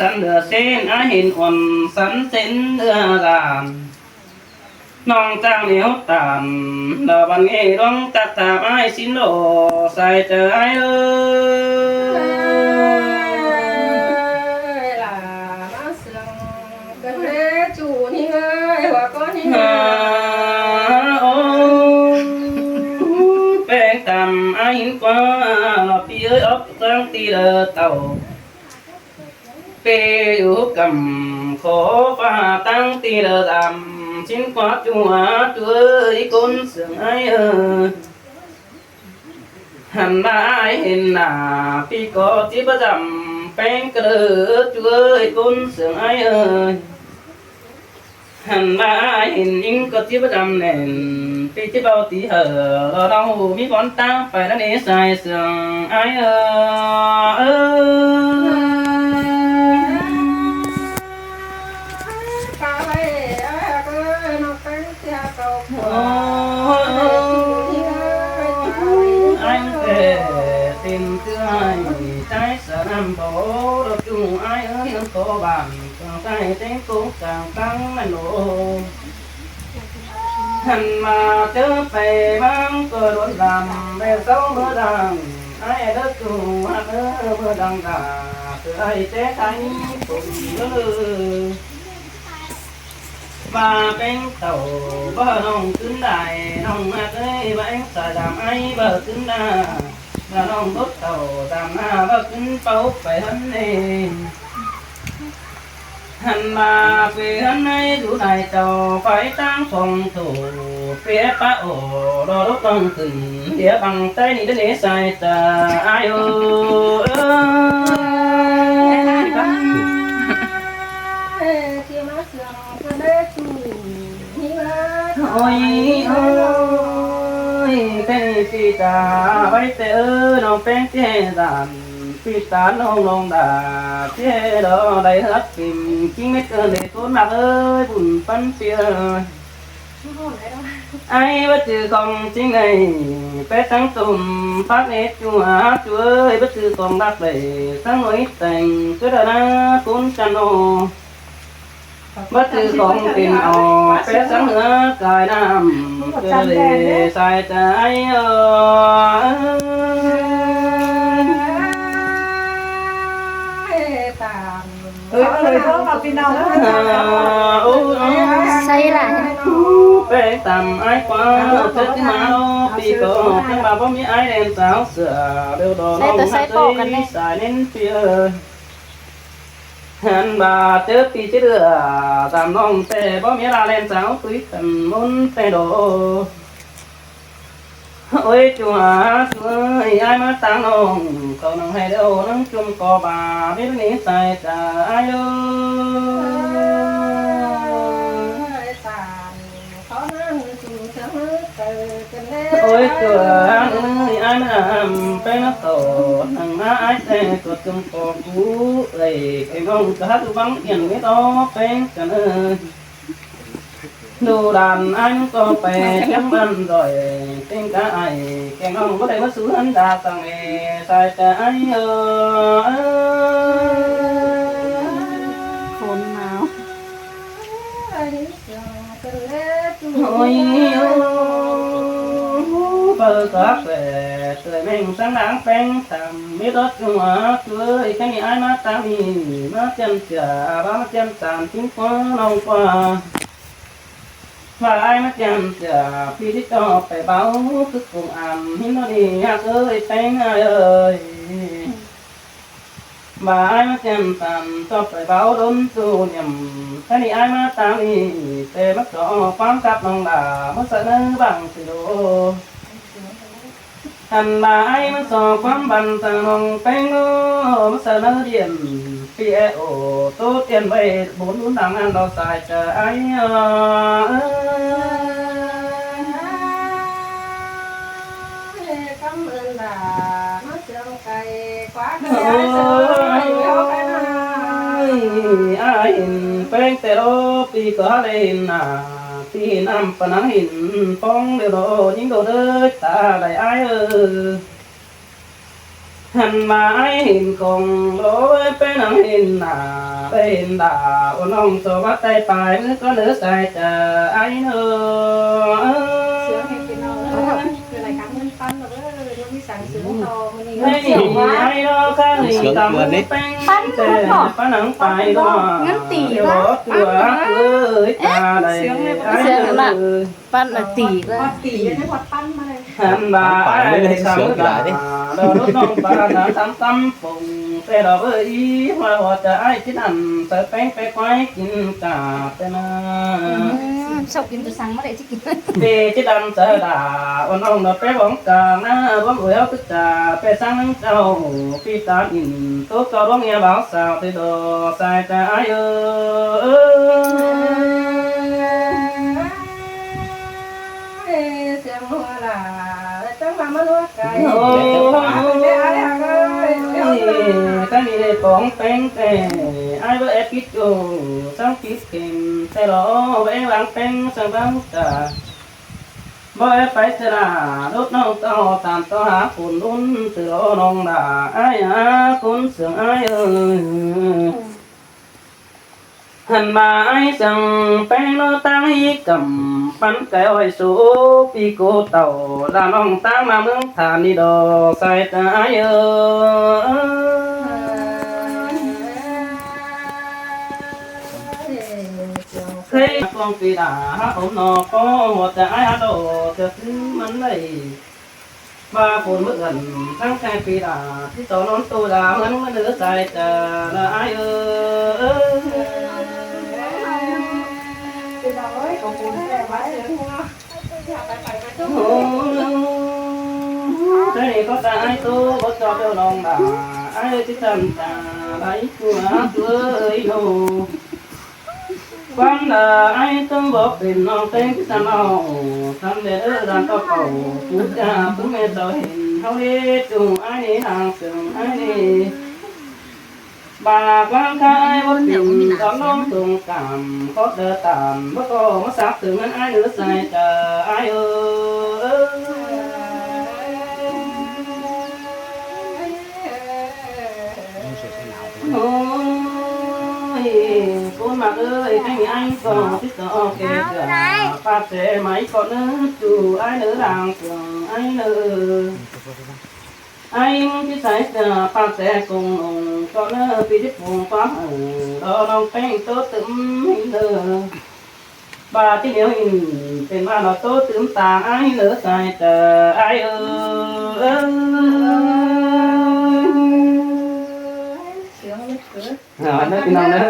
ສັນເຫຼືອເສັ້ນ ອ້າຍເຫັນອ່ອນສັນເສັ້ນເຫຼືອຫຼານ ນ້ອງຈ້າງແນວຕານ ລະວັນເອລອງຕັກຖາມອ້າຍສິນໂລ ໃສ່ເຈີອ້າຍເອີຍ ເອີຍ ຫຼ້າມາເຊື່ອງກັນແລຈູນີ້ເອີຍ ວ່າກໍນີ້ ໂອ້ ແປງຕາມອ້າຍຫີນກວ່າ ພີ່ເອີຍອອກຕັ້ງຕີເລີເຕົ້າ ເປຢູ່ກຳ ຂໍຟ້າຕັ້ງຕີເລີດຳ ຊິນກວ່າຈົວ ຈຸເອີຍ ຄົນເຊື່ອງອ້າຍເອີຍ ຫັນມາອ້າຍເຫັນໜ້າ ພີ່ກໍຈິບປະຈຳ ແປງກະເລີ ຈຸເອີຍ ຄົນເຊື່ອງອ້າຍເອີຍ ຫັນມາອ້າຍເຫັນອີງກໍຈິບປະຈຳແໜ້ນ ພີ່ຈິບເອົາຕີເຫີ ລະນ້ອງຮູ້ມີບ່ອນຕາງໄປນະເນ ສາຍເຊື່ອງອ້າຍເອີຍ ເອີຍ ປາໄວ້ອ້າຍເອີຍ ນ້ອງແປ້ງເສຍເກົ່າ ໂອ້ຍ ອ້າຍແທ້ ເຕັມເທື່ອໃຫ້ໃຈສະໜຳບໍ່ ລົດຈູອ້າຍເອີຍ ນ້ຳໂຕບ້ານ ເຄື່ອງໃຊ້ເຕັງໂກງກາງຕັ້ງແມ່ນໂລ ຫັນມາເຈີໄປບາງກໍໂດນດຳ ແບບເຊົາເມືອດັງ ອ້າຍເດີຕູ້ຮັກເອີ ເມືອດັງດາ ເພື່ອໄດ້ແຕ່ໄຂຜົນເດີ ວ່າແປ້ງເຕົາ ບໍ່ນ້ອງຂຶ້ນໄດ້ ນ້ອງຮັກເອີຍ ວ່າແອງສາດຳ ອ້າຍບໍ່ຂຶ້ນດາ ວ່ານ້ອງລົດເຕົາ ດຳໜ້າ ບໍ່ຂຶ້ນເປົາໄປຫັ້ນເດ ຫັນມາເປັນໃນດູໄດ້ເຈົ້າໄປຕາງຂອງໂທເປປະໂອ ລໍລຸກຕ້ອງຂຶ້ນ ດຽວບັງໃຕ້ນີ້ເດີເນ ສາຍຕາອ້າຍໂອ ເອີຍ ໂອ້ຍ ໂອ້ຍ ແຕ່ນີ້ປີຕາໄວ້ແຕ່ເອີ ນ້ອງແປ້ງເຈດານ ປີຕານ້ອງນ້ອງດາ ເຈດອໄດ້ຮັກປິມ ຈິງເມັດເກີນເດໂຕນມັກເອີຍ ບຸນປັນເປີຍ ໄອ້ວ່າຈື່ຂອງຈິງໄດ້ ແປທັງຕົ້ມປັກເນດຢູ່ຫາຈຸເອີຍ ວ່າຈື່ຂອງລັກໄດ້ ທັງໜ່ວຍແຕ່ງ ເກີດໜ້າຄົນຈັນໂອ ວ່າຈື່ຂອງເປັນອອກ ແປທັງເຮືອກາຍນ້ຳ ເກີດເດສາຍໃຈເອີຍ ຕາມ ເອີຍ ເອີຍ ເອີຍ ພີ່ນ້ອງເອີຍ ໂອ້ຍ ໃສ່ຫຼາຍ ແປງຕາມອ້າຍກວ່າ ເຈີທີ່ມາເນາະ ປີກໍເປັນວ່າບໍ່ມີອ້າຍແດນສາວເສືອ ເດີດອກ ໃສ່ໂຕໃສ່ປອກກັນແດ່ ສາຍເນັ້ນປີເອີຍ ຫັນວ່າເຈີປີຊິເຫຼືອ ຕາມນ້ອງແຕ່ບໍ່ມີລາແລນສາວຕຸ້ຍກັນມົນແຕ່ດອ ໂອ້ຍ ຈົວ ຊ່ວຍອ້າຍມາຕາງນ້ອງ ເຂົານັ່ງໃຫ້ເດີ ນັ່ງຈຸ່ມກໍບາ ເປັນນິໄສຈາຍເດີ ໂອ້ຍ ຕົວເອີຍ ອ້າຍມານຳ ໄປນຳໂຕ ນັ່ງມາອ້າຍແຕ່ຕົວຈຸ່ມກໍກູເອີຍ ໄປນ້ອງກະຮັກບັງອຽນເວດອອກແປງກັນເອີຍ ດູດານອ້າຍມັນກໍໄປທາງບ້ານດອຍ ເຕັງກະອ້າຍແກງນ້ອງບໍ່ໄດ້ມາສູ່ຫັ້ນດາຕັງເອ ສາຍຕາອ້າຍເອີຍ ຄົນໜາວ ໂອ້ຍ ໂອ້ ເປີກະແປເຕີຍແມ່ງສັງນາງແປງຕຳ ມີລົດຢູ່ຫາເຄີຍ ແຄ່ນີ້ອ້າຍມາຕາມນີ້ ມາຈຽມເຈື່ອ ວ່າມາຈຽມຕາມຈິງກວ່ານ້ອງກວ່າ ວ່າອ້າຍມາຈຽມເຈື່ອ ພີ່ທີ່ຈອບໄປເບົາ ຄືກົງອານ ຫີນໂນນີ້ຍາກເອີຍ ແປງອ້າຍເອີຍ ວ່າອ້າຍມາແຈ່ມຕາມ ຈອບໄປເບົາດົນສູ່ນຽມ ແຕ່ນີ້ອ້າຍມາຕາມນີ້ ແຕ່ມາຂໍຄວາມກັບນ້ອງຫຼ້າ ມາສະເໜີບາງຊິໂດ ອັນວ່າອ້າຍມາຂໍຄວາມບັນຕານ້ອງແປ້ງໂລ ມາສະເໜີດຽນ ປີແອໂອ ໂຕຕຽນໄວ້ບຸນດັງອັນດອກສາຍຈະອ້າຍເອີຍ ກຳເອີ້ນດາ ມາເຊື່ອງ ໄກ່ຂວາກແຕ່ເຊີຍເຊີຍເຮົາໄປນາ ອ້າຍເຫັນແປ້ງແຕ່ໂລ ປີກໍຫາໄດ້ເຫັນໜ້າ ປີເຫັນອຳປະໜັງເຫັນຟອງເດີໂລ ຍິງໂດເດີຕາໄດ້ອ້າຍເອີຍ ຫັ້ນວ່າອ້າຍເຫັນຂອງໂລຍ ໄປນັ່ງເຫັນໜ້າໄປເຫັນດາວ ນ້ອງສະຫວັດໄດ້ປາຍ ມື້ກ່ອນເດີສາຍຕາອ້າຍເດີ. ສຽງໃຫ້ກິນເອົາເດີ ຄືລາຍການເງິນປັນເດີ ບໍ່ມີສັງເສີມຕໍ່ມື້ນີ້ ໃຫ້ອ້າຍເດີ ຂ້ານີ້ກຳເງິນແປ້ງ ແຕ່ປານັງປາຍດອກ ເງິນຕີ ຕົວເອີຍ ຕາໄດ້ ສຽງໃຫ້ ອ້າຍເດີ ສຽງນັ້ນ ປັນລະຕີ ຮອດຕີ ໄດ້ຮອດປັນມາເລີຍ. ຫັ້ນວ່າອ້າຍໄດ້ສຳລາ ດອກລູກນ້ອງປານາ ສຳຕຳປົງ ແຕ່ດອກເອີຍ ຫົວ ຫົວໃຈອ້າຍຄິດອັນ ໃສ່ແປ້ງແປກໄວ້ກິນກາແຕ່ນາ ອືມ ຊອບກິນຕົວສັງມາໄດ້ຊິກິນ ເປຈິດອັນໃສ່ດາ ອ່ອນນ້ອງດອກແປກຂອງການາ ລວມອວຍເອົາຕຶກຕາ ແປສັງໜຶ່ງເຈົ້າ ປີຕານອິນ ໂຕເກົ່າດວງເອີຍ ບ່າວສາວຕິດດອກ ສາຍຕາອ້າຍເອີຍ. ເອີຍ ສຽງຫົວຫຼ້າ ຈັ່ງວ່າມາລົວກໄກ່ ໂອ້ຍ ຕານີ້ໄດ້ປອງແປ້ງແຕ່ ອ້າຍບໍ່ແອບປິດໂອ ສັງປິດເຂັມ ແຕ່ລໍໄວ້ວາງແປ້ງສັງບາງຕາ ບໍ່ແອບໄປເສຍໜ້າ ລູກນ້ອງເຕົ້າຕາມຕໍ່ຫາຄົນລຸ້ນ ເສືອນ້ອງຫຼ້າ ອ້າຍຫາຄົນເຊື່ອງອ້າຍເອີຍ. ຫັ້ນມາອ້າຍສັງແປ້ງໂລຕັ້ງຮີກຳ ປັນໄກ່ອ້ອຍໂສປີໂກເຕົ່າ ລານ້ອງຕາງມາເມືອງຖານນີ້ດອກ ສາຍຕາອ້າຍເອີຍ. ເຄີຍຟອງປີດາຫາຜົມນອກ ພໍຫົວໃຈອ້າຍອາໂດ ຈະຄືມັນໄດ້ ວ່າຝົນມື້ເອື້ອນທັງແຕ່ປີດາ ທີ່ຕໍ່ນອນໂຕດາເຮືອນມື້ເໜືອສາຍຕາລະອ້າຍເອີຍ. ໂອ້ ໃຈກໍຕາຍໂຕບໍ່ຈອດເຈົ້ານ້ອງດາ ອ້າຍທີ່ຈຳຕາໄດ້ຕົວເອີຍໂນ. ຄວາມລະອ້າຍຕ້ອງບອກເປັນນ້ອງແຕງທີ່ສະເມົາ ສຳເລັດເອີດານຕໍ່ເຂົາ ປູຈາເພິ່ງແມ່ເຈົ້າເຫັນເຮົາເດ ຈູອ້າຍນີ້ນາງເຊິ່ງອ້າຍນີ້ ບາກວາງຄາອ້າຍບໍ່ເປັນ ຕອນນ້ອງສົງກາມ ເພາະເດີຕາມ ບໍ່ກໍມາສາບເຖິງເງິນອ້າຍເດີ ສາຍຕາອ້າຍເອີຍ. ໂອ້ຍ ຄູນມາເອີຍ ແຕ່ມີອ້າຍກໍຕິດຕໍ່ແກ່ເທື່ອ ປາກແສໄມ້ກໍເນີຈູອ້າຍເນີ ດາງເຄື່ອງອ້າຍເນີ ອ້າຍທີ່ໃສເສື້ອ ປາກແສກົງອົງກໍເນີ ປີທີ່ປຸງປາກເອີ ລໍນ້ອງແປ້ງໂຕຕຶມເດີ. ບາດທີ່ຫຼຽວເຫັນເປັນວ່າເນາະ ໂຕຕື່ມຕາອ້າຍເລີ ສາຍຕາອ້າຍເອີຍ. ສຽງເລັກເກີນ ອ່າ ເດີພີ່ນ້ອງເດີ.